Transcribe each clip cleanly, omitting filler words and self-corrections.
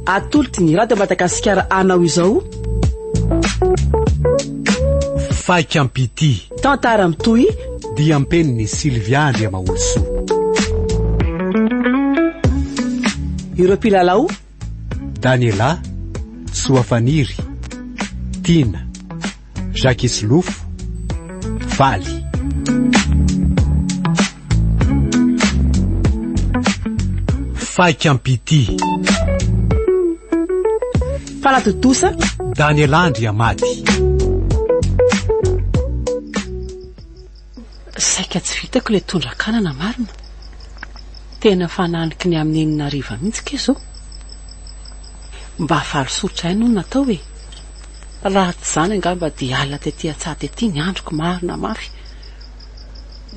Atolotry ny Radio Madagasikara anao izao. Faikam-pitia. Tantara mitohy. Diam-penin'i Sylvia Andriamaholisoa. Ireo mpilalao. Daniela, Soafaniry, Tiana, Jacques Solofo, Faly. Faikam-pitia. Mpanatontosa. Daniela Andriamady. Saika tsy vitako ilay tondra-kanana marina. Tena fananiky ny amin'ny enina hariva mihitsy kay izao. Mba valisoa dray no natao e. Raha tsy izany angamba dia alina tety an-tsaha tety ny androko marina mafy.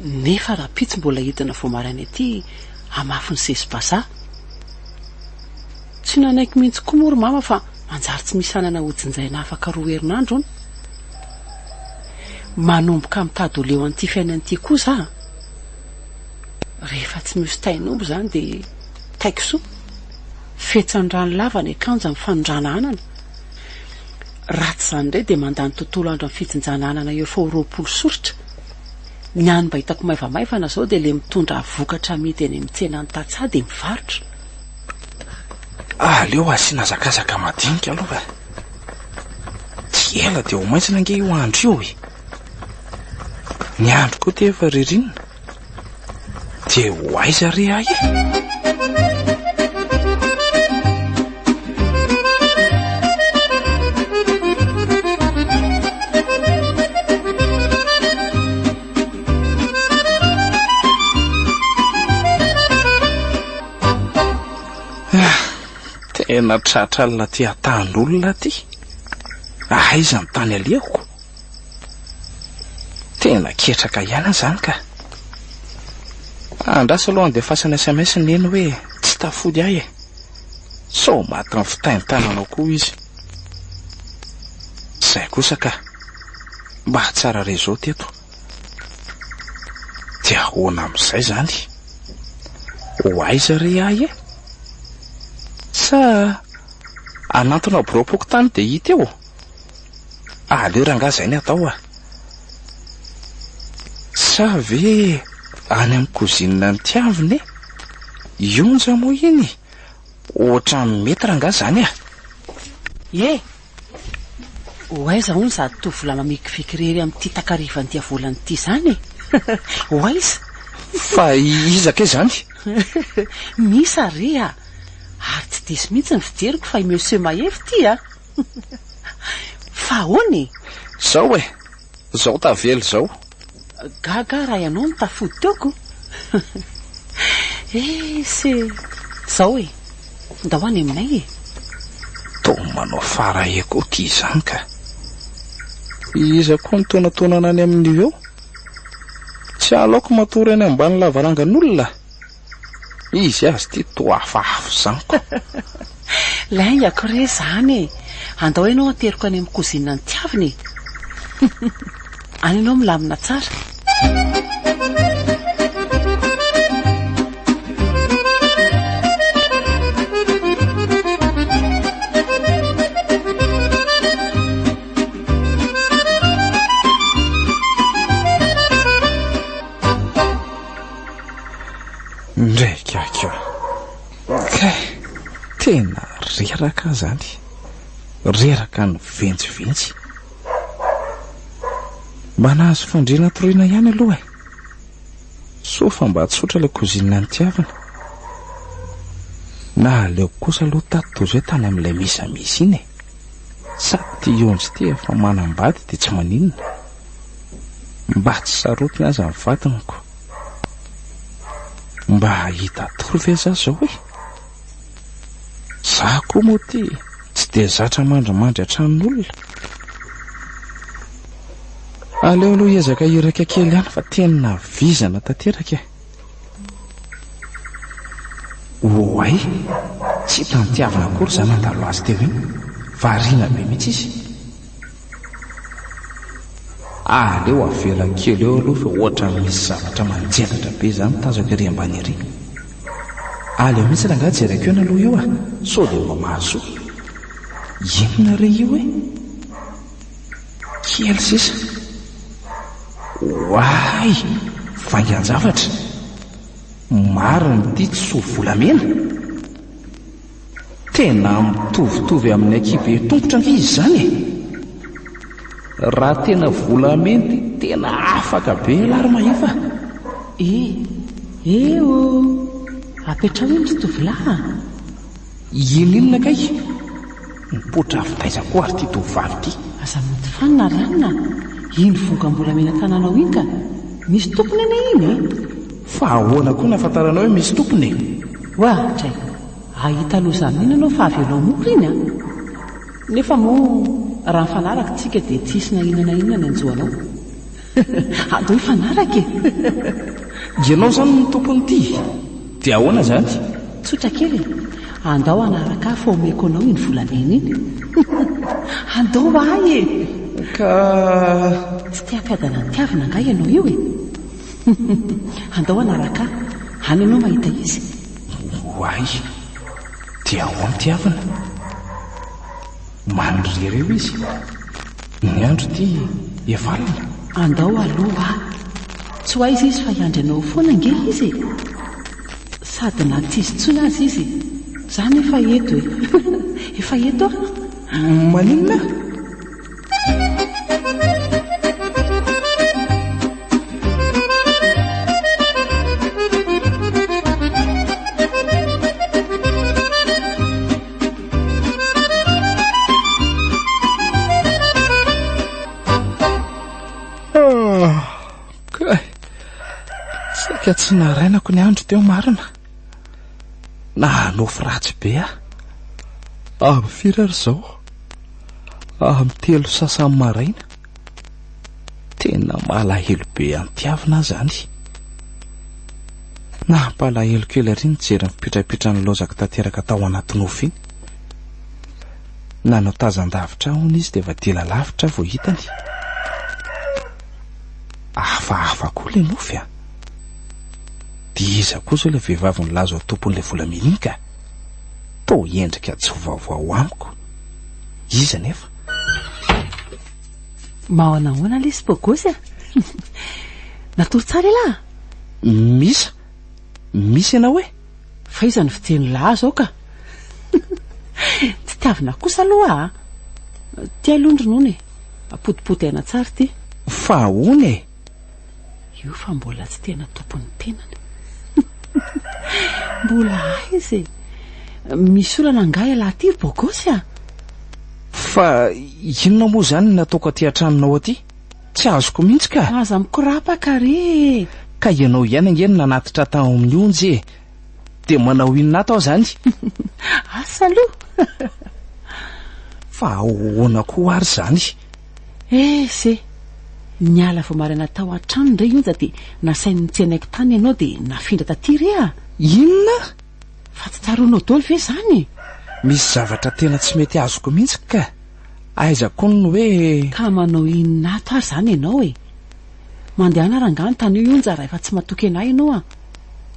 Nefa rahampitso mbola hidina vao maraina ety hamafy ny sesi-bazaha. Tsy nanaiky mihitsy koa moa ry mama fa manjary tsy misy anana hojinjaina afaka roa herinandro hono. Manomboka mitady ho leo an'ity fiainana ity koa za a! Rehefa tsy misy tain'omby izany dia tai-kisoa. Fetsan-drano lava ny akanjo amin'ny fanondrana anana. Raha tsy izany indray dia mandany tontolo andro amin'ny fijinjana anana eo efa ho 20 soritra. Ny hany mba hitako maivamaivana izao dia ilay mitondra vokatra amidy eny amin'ny tsenan'ny tantsaha dia mivarotra. Aleo asiana hazakazaka madinika aloha e. Tsy ela dia ho maizina ange io andro io e. Ny andro koa ty efa ririnina. Dia ho aiza re ahy e? Tena tratra alina aty an-tanin'olona aty. Aiza ny tany alehako? Tena ketraka ihany aho izany ka. Andraso aloha andefasana sms neny hoe tsy tafody ahy e. Sao matin'ny fitaintainana ao koa izy. Izay kosa ka. Mba tsara réseau teto. Dia ahoana amin'izay izany? Ho aiza re ahy e? Sa hanantona biraom-pokontany dia hita eo? Aleo rangahy izay ny atao a! Sa ve any amin'ny cousine an'i Tiavina e? Ionja moa iny? Ohatran'ny mety rangahy izany a! Ie! Ho aiza hono izato tovolahy mamikiviky irery amin'ity takarivan'ity havoalana ity izany e? Ho aiza? Fa iza kay izany? Misa re a! Ary tsy diso mihitsy ny fijeriko fa i Monsieur Mahefa ity a! Fa ahoana e? Zao e! Zao tavela izao. Gaga aho raha ianao no tafody teo ko! Esy e! Zao e! Ndao any aminay e! Toa manao fara koa ity izany ka! Iza koa no tonantonana any amin'io eo? Tsy aleoko matory any ambany lavarangan'olona? Izy azy ity toa hafahafa izany ko. Laingako re izany e! Andao ianao ateriko any amin'ny cousine an'i Tiavina e! Any ianao milamina tsara. Ndraiky aky io. Kay, tena reraka aho zany. Reraka nivenjivenjy. Mba nahazo fandriana toriana ihany aloha e. Soa fa mba tsotra ilay cousine nitiavana. Na aleoko kosa aloha tato toy izay tany amin'ilay misamisy iny e. Sady ity Ionjy ity efa manambady dia tsy maninona. Mba tsy sarotiny aza ny vadiny ko. Mba hahita tory ve za zao e? Za koa moa ty tsy dia zatra mandrimandry an-tranon'olona. Aleo aloha hiezaka hiraika kely ihany fa tena vizana tanteraka e. Oay! Tsy hitantiavina akory za nandalo azy teo iny. Variana be mihitsy izy. Aleo avela kely eo aloha fa ohatran'ny misy zavatra manjelatra be izany tazako ery ambany ery. Aleo mihitsy rangahy jereko eny aloha io a! Sao dia mba mahasoa. Inona re io e? Kely sisa. Oay! Vaingan-javatra! Marina ity tsy ho volamena? Tena mitovitovy amin'ny ankibe tongotra ange izy izany e! Raha tena volamena ity tena afaka be ialahy ry Mahefa a! E! E ô! Apetraho iny ry tovolahy a! Iny inona kay? Nipoitra avy taiza koa ary ity tovovavy ity? Aza mody fanina ry anona a! Iny vongam-bolamena tananao iny ka! Misy tompony anie iny e! Fa ahoana koa no ahafantaranao hoe misy tompony e? Ohatra e! Hahita loza amin'iny ianao fa avelao mora iny an! Nefa moa raha mifanaraka tsika dia tsy hisy na inona na inona ny hanjo anao. Andao hifanaraka e! Ianao izany no tompon'ity? Dia ahoana izany? Tsotra kely e! Andao hanaraka ahy fa omeko anao iny volamena iny. Andao ahy e! Ka. Tsy te hampiadana ny tiavina angaha ianao io e? Andao hanaraka ahy, any ianao mahita izy. Oay! Dia ahoana tiavina? Manirery eo izy. Ny andro ity efa alina. Andao aloha aho. Tsy ho aiza izy fa hiandry anao foana ange izy e! Sady na tsy izy intsony aza izy, za nefa eto e! Efa eto aho. Maninona? Kay, saika tsy narainako ny andro teo marina. Nahanofy ratsy be aho. Amin'ny firy ary izao? Amin'ny telo sasany maraina. Tena malahelo be antiavina aho izany. Nampalahelo kely ary nijery ny fipitrapitran'ny laozako tanteraka tao anaty nofy iny. Nanao tazan-davitra aho hono izy dia efa dila lavitra aho vao hitany. Hafahafa koa ilay nofy a! Dia iza koa izao ilay vehivavy nilaza ho tompon'ilay volamena iny ka? Toa endrika tsy vaovao amiko. Iza anefa? Maonaona lesy bogosy a! Natory tsara elah? Misa, misy ianao e! Fa iza no fijerin'i lahy zao ka? Tsy tiavina kosa aloha a! Ty aloha ny ronono e! Apodipodehana tsara ity. Fa ahoana e? Io fa mbola tsy tena tompon'ny tenany. Mbola aiza e? Misy olana angaha ialahy ity ry bogosy a? Fa inona moa izany no nataoko aty an-tranonao aty? Tsy azoko mihitsy ka! Aza mikorapaka re e! Ka ianao ihany ange no nanatitra tao amin'ny onjy e! Dia manao inona ato aho izany? Asa aloha! Fa ahoana koa ary izany? Ese! Niala vao maraina tao an-trano indray i Onja dia nasainy nitsenaiko tany ianao dia nafindra taty re a! Inona? Fa tsy tsaroanao daholo ve izany e? Misy zavatra tena tsy mety azoko mihitsy ka! Aiza koa ny hoe. Ka manao inona ato ary izany ianao e? Mandehana rangahy ny tany eo i Onja raha efa tsy matoky an'ahy ianao a!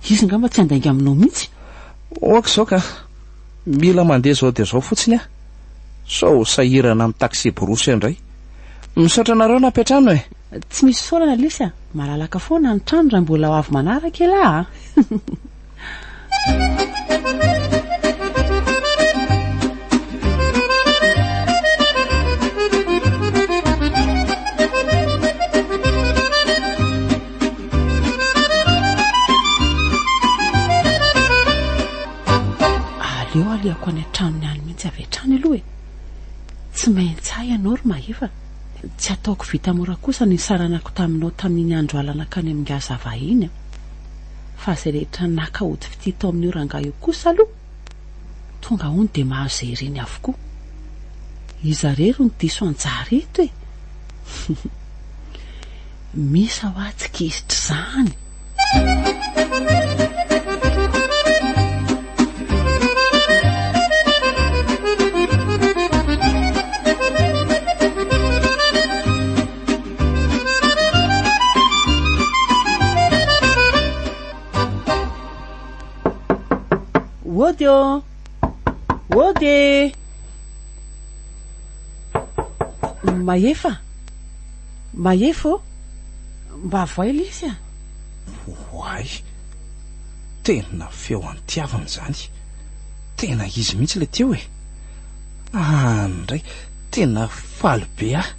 Izy angamba tsy handainga aminao mihitsy. Ok izao ka! Mila mandeha izao dia izao fotsiny aho. Sao ho sahirana amin'ny taxi-brousse indray. Misaotra anareo nampiantrano e! Tsy misy fisaorana lesy a! Malalaka foana ny trano raha mbola ho avy manaraka elah a! Aleo alehako any an-tranony any mihitsy avy hatrany aloha e! Tsy maintsy ahy ianao ry Mahefa. Tsy ataoko vita mora kosa ny nisaranako taminao tamin'iny andro alina nankany amin'i Ingahy Zava iny an! Fa izay rehetra naka ody fitia tao amin'io rangahy io kosa aloha, tonga hono dia mahazo izay iriny avokoa. Iza irery no diso anjara eto e? Misa hoa tsy gisitra izany. Ody ô! Ody e! Mahefa! Mahefa ô! Mba avoay lesy a! Oay! Tena feo antiavana izany. Tena izy mihitsy ilay teo e! Any indray, tena faly be aho.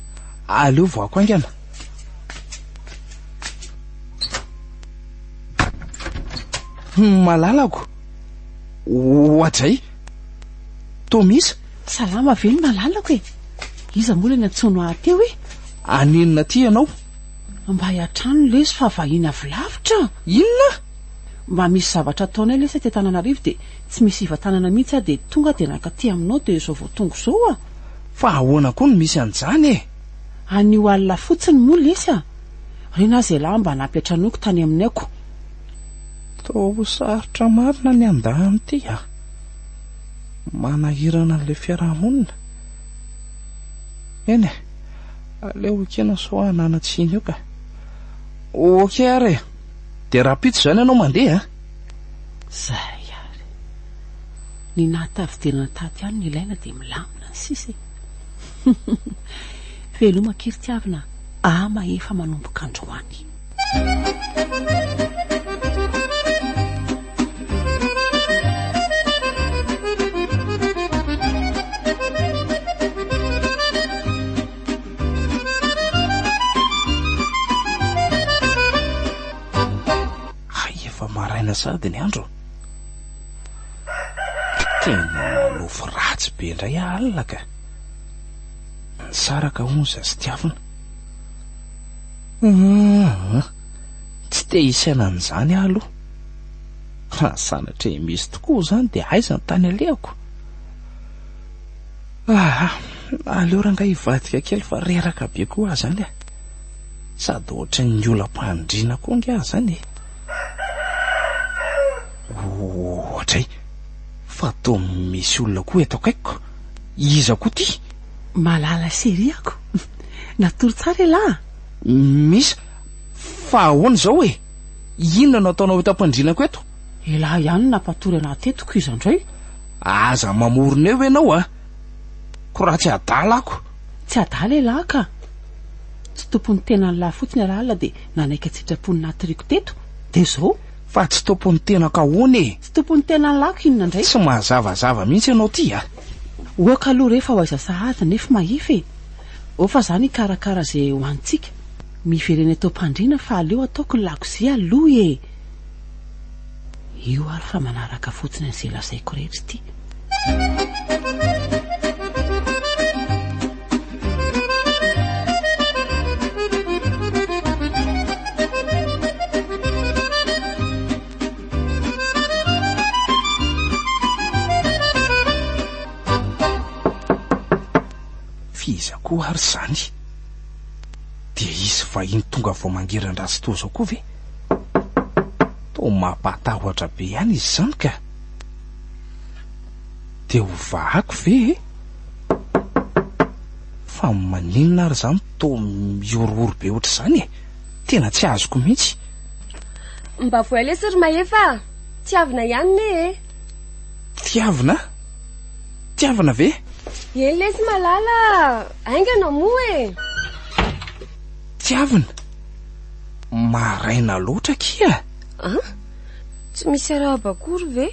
Aleo voako haingana. Malalako. Oadray. Toa misy. Salama ve ny malalako e? Iza moa ilay nantsoinao ahy teo e? Haninona aty ianao? Mba hiantrano lesy fa vahiny avy lavitra. Inona? Mba misy zavatra ataonay lesy aty Antananarivo dia tsy misy hivantanana mihitsy aho dia tonga dia nankaty aminao dia izao vao tonga izao a! Fa ahoana koa no misy an'izany e? Anio alina fotsiny moa lesy a! Rena aza ialahy mba nampiantranoiko tany aminay ko! Toa ho sarotra marina ny handà an'ity a! Manahirana an'ilay fiaraha-monina. Eny e, aleo ekena sao hanana tsiny eo ka. Ok ary e! Dia rahampitso izany ianao mandeha a! Zay ary. Ny nahatafidirana tato ihany no ilaina dia milamina ny sisa e. Veloma akia ry Tiavina a mahefa manomboka androany. Hay efa maraina sahady ny andro. Tena nanofy ratsy be indray aho alina ka. Nisaraka hono izaho sy Tiavina. Aa, tsy te hisaina an'izany aho aloha. Raha sanatria misy tokoa izany dia aiza ny tany alehako? Aa, aleo rangahy hivadika kely fa reraka be koa aho izany e. Sady ohatran'ny olam-pandriana koa ange aho izany e. Ohatray, fa toa misy olona koa eto akaikiko. Iza koa ity? Malala chérie ako. Natory tsara elah a? Misy, fa ahoana izao e? Inona no ataonao eto am-pandrianako eto? Elah ihany no nampatory anah teto ko iza indray? Aza mamorona eo ianao a! Ko raha tsy adala ako. Tsy adala elah ka! Tsy tompon'ny tenan'lah fotsiny elah alina dia nanaiky an-tsitrapo ny natoriako teto, dia izao. Fa tsy tompon'ny tenako ahoana e? Tsy tompon'ny tenan'lah ko inona indray? Tsy mazavazava mihitsy ianao ity a! Oka aloha re fa ho aiza sahady nefa mahefy e! Ao fa za nikarakara ze hohanintsika. Miverena eto am-pandriana fa aleo ataoko ny lakozia aloha e! Io ary fa manaraka fotsiny an'izay lazaiko rehetra ity. F'iza koa ary izany? Dia hisy vahiny tonga vao mangiran-dratsy toa izao koa ve? Toa mampatahotra be ihany izy izany ka! Dia ho vahako ve e? Fa maninona ary izany toa mihorohoro be ohatr'izany e? Tena tsy azoko mihitsy. Mba voay lesy ry Mahefa a! Tiavina ihany ne e! Tiavina? Tiavina ve? Eny lesy malala a! Haingana moa e! Tiavina? Maraina loatra akia! An? Tsy misy arahaba akory ve?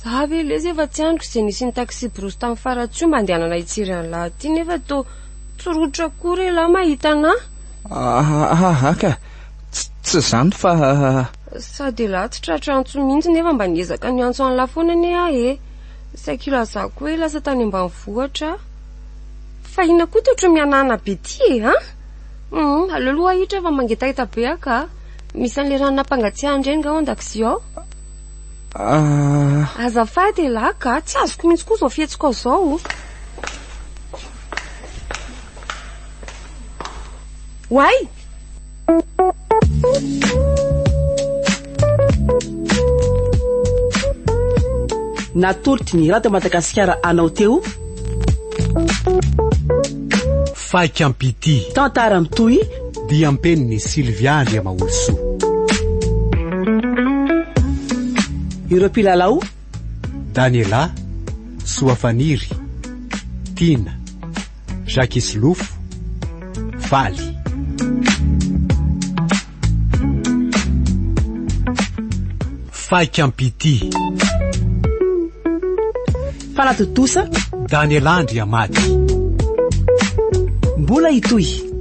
Za ve lesy efa tsy andriko izay nisy ny taxi-brousse tamin'ny Faratsoa mba andehanana hijery an'lah aty nefa toa tsy rototra akory elah mahita anah. Aha ka, tsy izany fa. Sady elah tsy tratra antso mihitsy nefa mba niezaka niantso an'lah foana anie aho e. Saika ilazako hoe lasa tany ambanivohitra aho. Fa inona koa ty ohatran'ny mihanahana be ty e, an? Hum, aleo aloha ahitra fa mangetaheta be aho ka. Misy an'ilay rano nampangatsiahana ireny nga ao an-dakozia ao? Ah. Azafady elah ka, tsy azoko mihitsy koa izao fihetsikao izao. Oay! Natolotry ny Radio Madagasikara anao teo. Faikam-pitia. Tantara mitohy. Diam-penin'i Sylvia Andriamaholisoa. Ireo mpilalao. Daniela, Soafaniry, Tiana, Jacques Solofo, Faly. Faikam-pitia. Mpanatontosa. Daniela Andriamaty. Mbola hitohy.